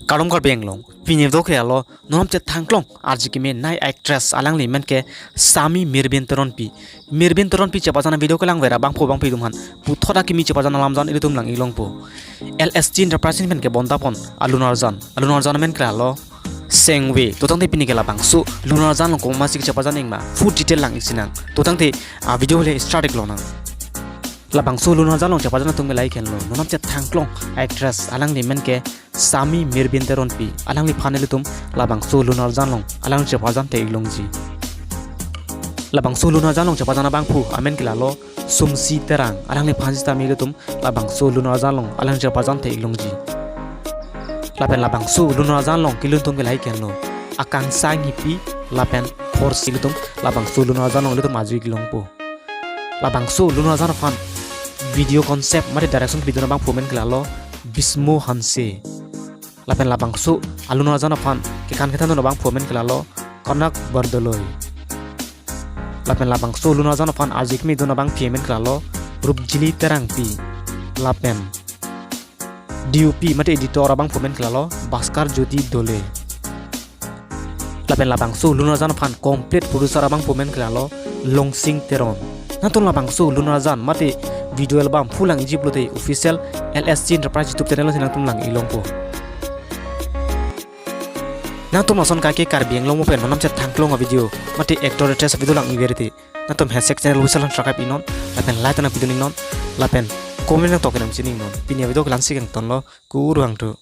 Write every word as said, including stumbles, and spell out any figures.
Kardom Karbi Anglong, pini video ke alo, non nam chethangklong arje keme nei actress, alangli amen ke Sami Mirbin Teronpi. Mirbin Teronpi chepajana video kelang vera bangphu bangphi atum aphan puthot akimi chepajana alam jan ilitum lang-ik longpo. L S T Enterprise pen kebondapon a Lunarjan, a Lunarjan amen ke alo Sengve. To tangte pini ke labangso Lunarjan along komatsi chepajan-ikma, full detail lang-ik sinang. To tangte a video le start-ik lonang. Labangso Lunarjan along chepajan atum ke lahei henlo, non nam chethangklong actress, alangli amen ke Sami Mirbin Teronpi. Alangliphan ilitum labangso Lunarjan along alang chepajante-ik longji. Labangso Lunarjan along chepajana bangphu amen ke lalo Sumsi Terang. Alangliphan sitame ilitum labangso Lunarjan along alang chepajante-ik longji. Lapen labangso Lunarjan along kelun atum ke lahei henlo, Akangsha Enghipi lapen Khorsi, ilitum labangso Lunarjan along ilitum ajo-ik longpo. Labangso Lunarjan aphan video concept mate direction kebi dun abangphu amen ke lalo Bismo Hanse. Lapen labangso a Lunarjan aphan kekan kethan dun abangphu amen ke lalo Konak Bordoloi. Lapen labangso Lunarjan aphan arje keme dun abangphi amen ke lalo Rupjili Terangpi. Lapen D O P mate editor abangphu amen ke lalo Bhaskar Jyoti Dole. Lapen labangso Lunarjan aphan complete producer abangphu amen ke lalo Longsing Teron. Nangtum labangso Lunarjan mate video album full lang-ikji pulote official L S T Enterprise YouTube channel alongsi nangtum lang-ik longpo. Nangtum lason kaike Karbi Anglong mo pen non nam chethangklong a video mate actor actress video lang-ik verite, nangtum hashtag channel official an subscribe-ik non, lapen like ta nangpidun-ik non, lapen comment nangtok nangchini-ik non. Pini a video ke la-ansi kangtonlo, kurvangthu.